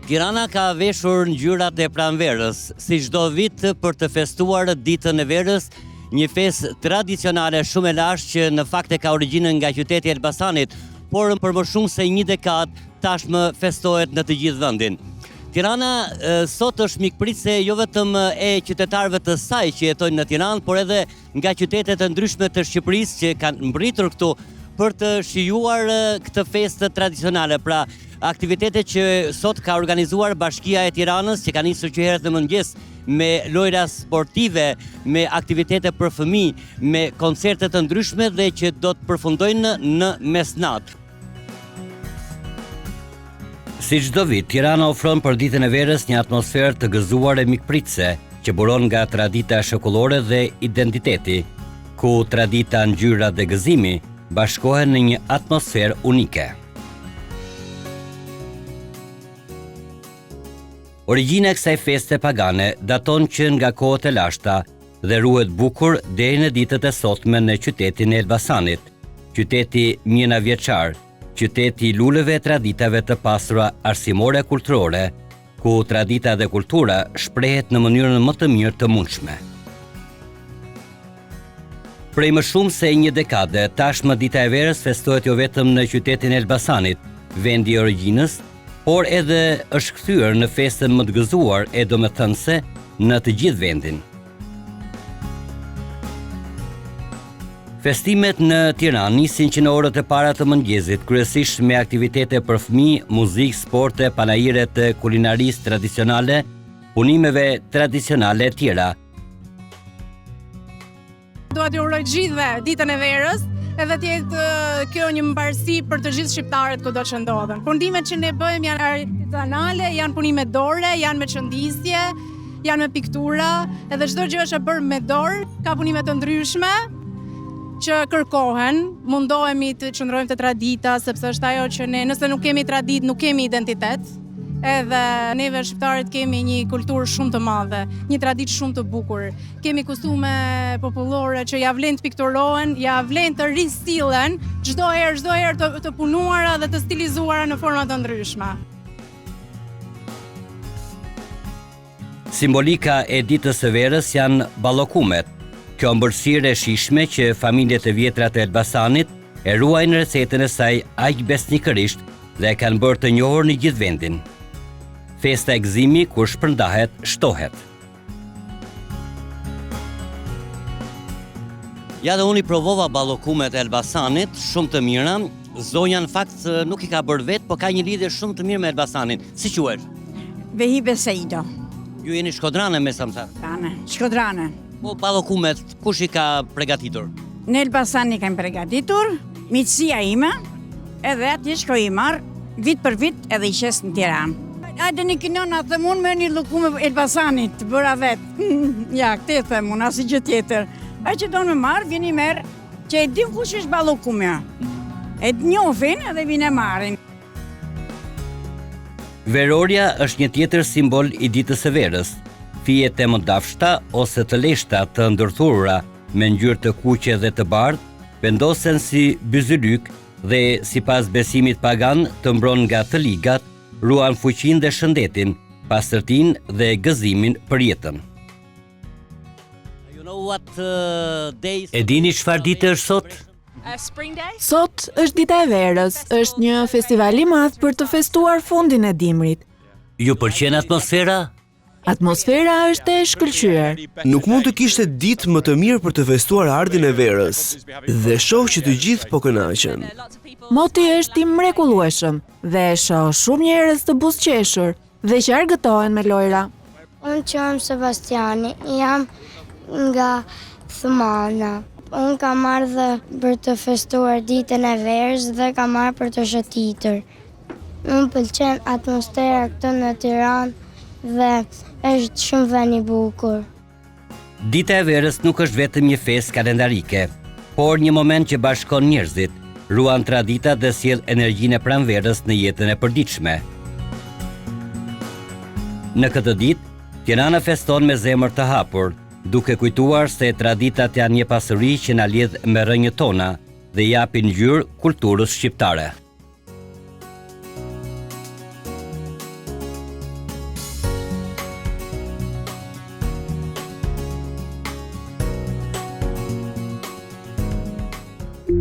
Tirana ka veshur ngjyrat e pranverës, si çdo vit për të festuar ditën e verës, një festë tradicionale shumë e lashtë që në fakt e ka origjinën nga qyteti i Elbasanit, por për më shumë se një dekadë tashmë festohet në të gjithë vendin. Tirana sot është mikpritëse jo vetëm e qytetarëve të saj që jetojnë në Tiranë, por edhe nga qytete të ndryshme të Shqipërisë që kanë mbërritur këtu për të shijuar këtë festë tradicionale. Pra, aktivitete që sot ka organizuar Bashkia e Tiranës, që ka nisur që herët në mëngjes me lojra sportive, me aktivitete për fëmijë, me koncerte të ndryshme dhe që do të përfundojnë në mesnatë. Si çdo vit, Tirana ofron për ditën e verës një atmosferë të gëzuar e mikpritëse, që buron nga tradita shekullore dhe identiteti, ku tradita, ngjyra dhe gëzimi bashkohen në një atmosferë unike. Origjina e kësaj feste pagane daton që nga kohët e lashta dhe ruhet bukur deri në ditët e sotme në qytetin e Elbasanit, qyteti mijëravjeçar, qyteti i luleve e traditave të pasura arsimore e kulturore, ku tradita dhe kultura shprehet në mënyrën më të mirë të mundshme. Prej më shumë se një dekade, tashmë Dita e Verës festohet jo vetëm në qytetin e Elbasanit, vendi i origjinës, por edhe është kthyer në festën më të gëzuar e domethënëse në të gjithë vendin. Festimet në Tiranë nisin që në orët e para të mëngjesit, kryesisht me aktivitete për fëmijë, muzikë, sporte, panaire të kulinarisë tradicionale, punimeve tradicionale e tjera. Dua t'ju uroj gjithëve ditën e verës, edhe të jetë kjo një mbarësi për të gjithë shqiptarët kudo që ndodhen. Punimet që ne bëjmë janë artizanale, janë punime dore, janë me qëndisje, janë me piktura, edhe çdo gjë është e bërë me dorë, ka punime të ndryshme që kërkohen, mundohemi të qëndrojmë te tradita, sepse është ajo që ne nëse nuk kemi traditë, nuk kemi identitet. Edhe neve shqiptarët kemi një kulturë shumë të madhe, një traditë shumë të bukur. Kemi kostume popullore që ja vlen të pikturohen, ja vlen të risillen çdo herë, çdo herë të, të punuara dhe të stilizuara në forma të ndryshme. Simbolika e ditës së verës janë ballokumet. Kjo ëmbëlsirë e shijshme që familjet e vjetra të Elbasanit e ruajnë recetën e saj aq besnikërisht dhe e kanë bërë të njohur në gjithë vendin. Festa e gëzimi kur shpërndahet shtohet. Ja dhe unë i provova ballokumet e Elbasanit, shumë të mira. Zonja në fakt nuk i ka bërë vetë, po ka një lidhje shumë të mirë me Elbasanin. Si quhesh? Vehibe Seido. Ju jeni shkodrane me sa më thatë? Shkodrane. Shkodrane. Po ballokumet, kush i ka pregatitur? Në Elbasan i kanë pregatitur, miqësia ime, edhe atje shkoj i marr, vit për vit edhe i shes në Tiranë. Ajde një kinona, them unë me një llokume Elbasanit, të bëra vetë. ja, këtë e them unë, asnjë gjë tjetër. Ai që do me marrë, vjen i merr, që e din kush është ballokumja. E njohin edhe vin e marrin. Verorja është një tjetër simbol i ditës së verës. Fijet e mëndafshta ose të leshta të ndërthurura me ngjyrë të kuqe dhe të bardhë vendosen si byzylyk dhe sipas besimit pagan të mbron nga të ligat, ruan fuqinë dhe shëndetin, pastërtinë dhe gëzimin për jetën. E dini çfarë dite është sot? Sot është dita e verës, është një festival i madh për të festuar fundin e dimrit. Ju pëlqen atmosfera? Atmosfera është e shkëlqyer. Nuk mund të kishte ditë më të mirë për të festuar ardhjen e verës dhe shoh që të gjithë po kënaqen. Moti është i mrekullueshëm dhe shoh shumë njerëz të buzëqeshur dhe që argëtohen me lojra. Unë quhem Sebastiani, jam nga Thumana. Unë kam ardhë për të festuar ditën e verës dhe kam ardhë për të shëtitur. Më pëlqen atmosfera këtu në Tiranë dhe është shumë vend i bukur. Dita e verës nuk është vetëm një festë kalendarike, por një moment që bashkon njerëzit, ruan traditat dhe sjell energjinë e pranverës në jetën e përditshme. Në këtë ditë, Tirana feston me zemër të hapur, duke kujtuar se traditat janë një pasuri që na lidh me rrënjët tona dhe i japin ngjyrë kulturës shqiptare.